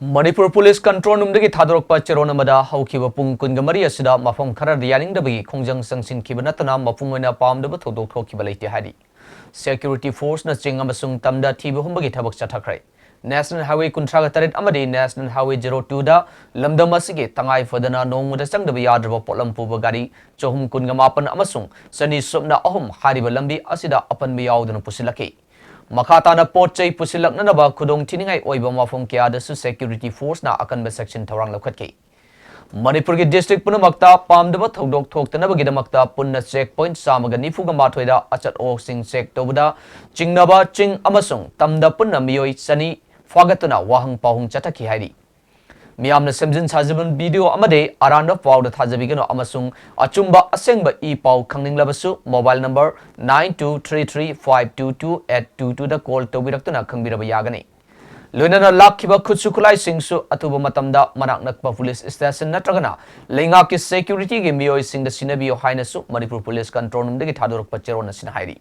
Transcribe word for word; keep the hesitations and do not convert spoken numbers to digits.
Manipur police control ꯔꯨꯝꯗꯒꯤ ꯊꯥꯗꯣꯔꯛꯄ ꯆꯦꯔꯣꯜ ꯑꯃꯗ ꯍꯧꯈꯤꯕ ꯄꯨꯡ ꯀꯨꯟꯒ ꯃꯔꯤ ꯑꯁꯤꯗ ꯃꯐꯝ ꯈꯔꯗ ꯌꯥꯅꯤꯡꯗꯕꯒꯤ ꯈꯣꯡꯖꯪ ꯆꯪꯁꯤꯟꯈꯤꯕ ꯅꯠꯇꯅ ꯃꯄꯨꯡ ꯑꯣꯏꯅ ꯄꯥꯝꯗꯕ ꯊꯧꯗꯣꯛ ꯊꯣꯛꯈꯤꯕ ꯂꯩꯇꯦ ꯍꯥꯏꯔꯤ꯫ ꯁꯦꯀ꯭ꯌꯨꯔꯤꯇꯤ ꯐꯣꯔꯁꯅ ꯆꯤꯡ ꯑꯃꯁꯨꯡ ꯇꯝꯗ ꯊꯤꯕ ꯍꯨꯝꯕꯒꯤ ꯊꯕꯛ ꯆꯠꯊꯈ꯭ꯔꯦ꯫ ꯅꯦꯁꯅꯦꯜ ꯍꯥꯏꯋꯦ ꯀꯨꯟꯊ꯭ꯔꯥꯒ ꯇꯔꯦꯠ ꯑꯃꯗꯤ ꯅꯦꯁꯅꯦꯜ ꯍꯥꯏꯋꯦ ꯖꯦꯔꯣ ꯇꯨꯗ ꯂꯝꯗꯝ ꯑꯁꯤꯒꯤ ꯇꯉꯥꯏ ꯐꯗꯅ ꯅꯣꯡꯃꯗ ꯆꯪꯗꯕ ꯌꯥꯗ꯭ꯔꯕ ꯄꯣꯠꯂꯝ ꯄꯨꯕ ꯒꯥꯔꯤ ꯆꯍꯨꯝ ꯀꯨꯟꯒ ꯃꯥꯄꯟ ꯑꯃꯁꯨꯡ ꯆꯅꯤ ꯁꯨꯞꯅ ꯑꯍꯨꯝ ꯍꯥꯏꯔꯤꯕ ꯂꯝꯕꯤ ꯑꯁꯤꯗ ꯑꯄꯟꯕ ꯌꯥꯎꯗꯅ ꯄꯨꯁꯤꯜꯂꯛꯈꯤ꯫ ꯃꯈꯥ ꯇꯥꯅ ꯄꯣꯠ ꯆꯩ ꯄꯨꯁꯤꯜꯂꯛꯅꯅꯕ ꯈꯨꯗꯣꯡ ꯊꯤꯅꯤꯡꯉꯥꯏ ꯑꯣꯏꯕ ꯃꯐꯝ ꯀꯌꯥꯗꯁꯨ ꯁꯦꯀ꯭ꯌꯨꯔꯤꯇꯤ ꯐꯣꯔꯁꯅ ꯑꯀꯟꯕ ꯆꯦꯛꯁꯤꯟ ꯊꯧꯔꯥꯡ ꯂꯧꯈꯠꯈꯤ꯫ ꯃꯅꯤꯄꯨꯔꯒꯤ ꯗꯤꯁꯇ꯭ꯔꯤꯛ ꯄꯨꯝꯅꯃꯛꯇ ꯄꯥꯝꯗꯕ ꯊꯧꯗꯣꯛ ꯊꯣꯛꯇꯅꯕꯒꯤꯗꯃꯛꯇ ꯄꯨꯟꯅ ꯆꯦꯛ ꯄꯣꯏꯟꯠ ꯆꯥꯝꯃꯒ ꯅꯤꯐꯨꯒ ꯃꯥꯊꯣꯏꯗ ꯑꯆꯠ ꯑꯋꯣꯛꯁꯤꯡ ꯆꯦꯛ ꯇꯧꯕꯗ ꯆꯤꯡꯅꯕ ꯆꯤꯡ ꯑꯃꯁꯨꯡ ꯇꯝꯗ ꯄꯨꯟꯅ ꯃꯤꯑꯣꯏ ꯆꯅꯤ ꯐꯥꯒꯠꯇꯨꯅ ꯋꯥꯍꯪ ꯄꯥꯎꯍꯪ ꯆꯠꯊꯈꯤ ꯍꯥꯏꯔꯤ꯫ ꯃꯤꯌꯥꯝꯅ ꯁꯦꯝꯖꯤꯟ ꯁꯥꯖꯤꯟꯕ ꯚꯤꯗꯤꯑꯣ ꯑꯃꯗꯤ ꯑꯔꯥꯟꯕ ꯄꯥꯎꯗ ꯊꯥꯖꯕꯤꯒꯅꯨ ꯑꯃꯁꯨꯡ ꯑꯆꯨꯝꯕ ꯑꯁꯦꯡꯕ ꯏ ꯄꯥꯎ ꯈꯪꯅꯤꯡꯂꯕꯁꯨ mobile number nine two three three five two two eight two two ꯗ ꯀꯣꯜ ꯇꯧꯕꯤꯔꯛꯇꯨꯅ ꯈꯪꯕꯤꯔꯕ ꯌꯥꯒꯅꯤ꯫ ꯂꯣꯏꯅꯅ ꯂꯥꯛꯈꯤꯕ ꯈꯨꯠꯁꯨ ꯈꯨꯠꯂꯥꯏꯁꯤꯡꯁꯨ ꯑꯊꯨꯕ ꯃꯇꯝꯗ ꯃꯅꯥꯛ ꯅꯛꯄ ꯄꯨꯂꯤꯁ ꯁ꯭ꯇꯦꯁꯟ ꯅꯠꯇ꯭ꯔꯒꯅ ꯂꯩꯉꯥꯛꯀꯤ ꯁꯦꯀ꯭ꯌꯨꯔꯤꯇꯤꯒꯤ ꯃꯤꯑꯣꯏꯁꯤꯡꯗ ꯁꯤꯟꯅꯕꯤꯌꯨ ꯍꯥꯏꯅꯁꯨ ꯃꯅꯤꯄꯨꯔ ꯄꯨꯂꯤꯁ ꯀꯟꯇ꯭ꯔꯣꯜ ꯔꯨꯝꯗꯒꯤ ꯊꯥꯗꯣꯔꯛꯄ ꯆꯦꯔꯣꯜ ꯑꯁꯤꯅ ꯍꯥꯏꯔꯤ꯫